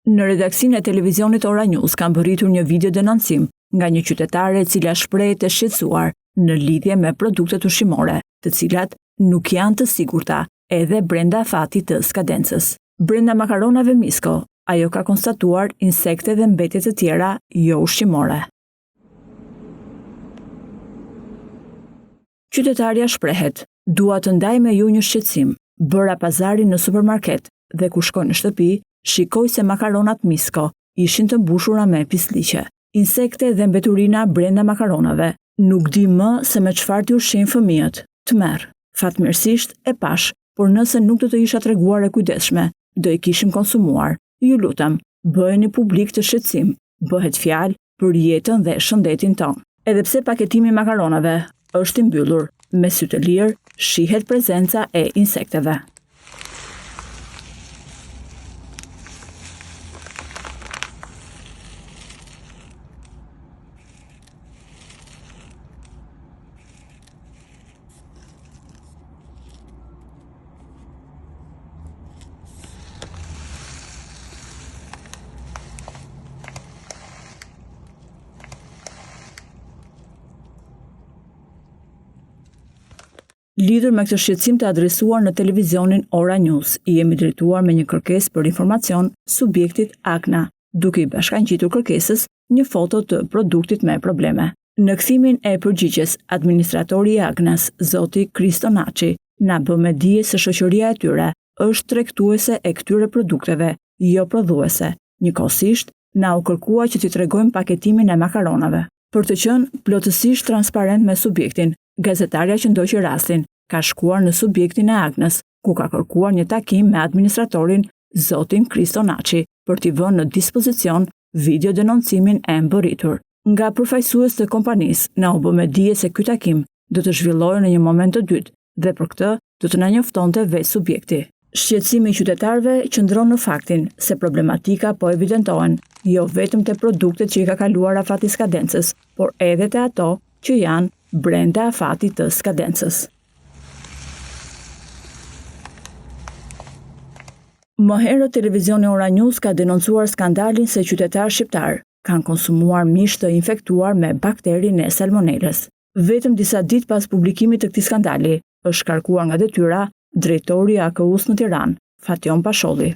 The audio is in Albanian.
Në redaksinë e televizionit Ora News ka mbërritur një video denoncim nga një qytetare e cila shprehet e shqetësuar në lidhje me produktet ushqimore, të cilat nuk janë të sigurta edhe brenda afatit të skadencës. Brenda makaronave Misko, ajo ka konstatuar insekte dhe mbetje të tjera jo ushqimore. Qytetarja shprehet, dua të ndaj me ju një shqetësim. Bëra pazarin në supermarket dhe kur shkoj në shtëpi, shikoj se makaronat Misko ishin të mbushura me pisllëqe, insekte dhe mbeturina brenda makaronave. Nuk di më se me çfarë t'i ushqejmë fëmijët. Tmerr. Fatmirësisht e pashë, por nëse nuk do të isha treguar e kujdesshme, do i kishim konsumuar. Ju lutem, bëjeni publik këtë shqetësim. Bëhet fjalë për jetën dhe shëndetin tonë. Edhe pse paketimi i makaronave është i mbyllur, me sy të lirë shihet prezenca e insekteve. Lidhur me këtë shqetësim të adresuar në televizionin Ora News, i jemi drejtuar me një kërkesë për informacion subjektit Agna, duke i bashkangjitur kërkesës një foto të produktit me probleme. Në kthimin e përgjigjes, administratori i Agnas, zoti Kristo Naçi, na bë me dije se shoqëria e tyre është tregtuese e këtyre produkteve, jo prodhuese. Njëkohësisht, na u kërkua që t'i tregojmë paketimin e makaronave. Për të qenë plotësisht transparent me subjektin, gazetarja që ndoqi rastin, ka shkuar në subjektin e Agnës, ku ka kërkuar një takim me administratorin zotin Kristo Naçi për t'i vënë në dispozicion video denoncimin e mbërritur. Nga përfaqësues të kompanisë, na u bë me dije se ky takim do të zhvillohej në një moment të dytë dhe për këtë do të na njoftonte vetë subjekti. Shqetësimi i qytetarëve qëndron në faktin se problematika po evidentohen jo vetëm te produktet që i ka kaluar afati i skadencës, por edhe te ato që janë brenda afatit të skadencës. Më herët televizioni Ora News ka denoncuar skandalin se qytetarë shqiptarë kanë konsumuar mish të infektuar me bakterin e salmonelës. Vetëm disa ditë pas publikimit të këtij skandali, është shkarkuar nga detyra drejtori i AKU-së në Tiranë, Fatjon Pasholli.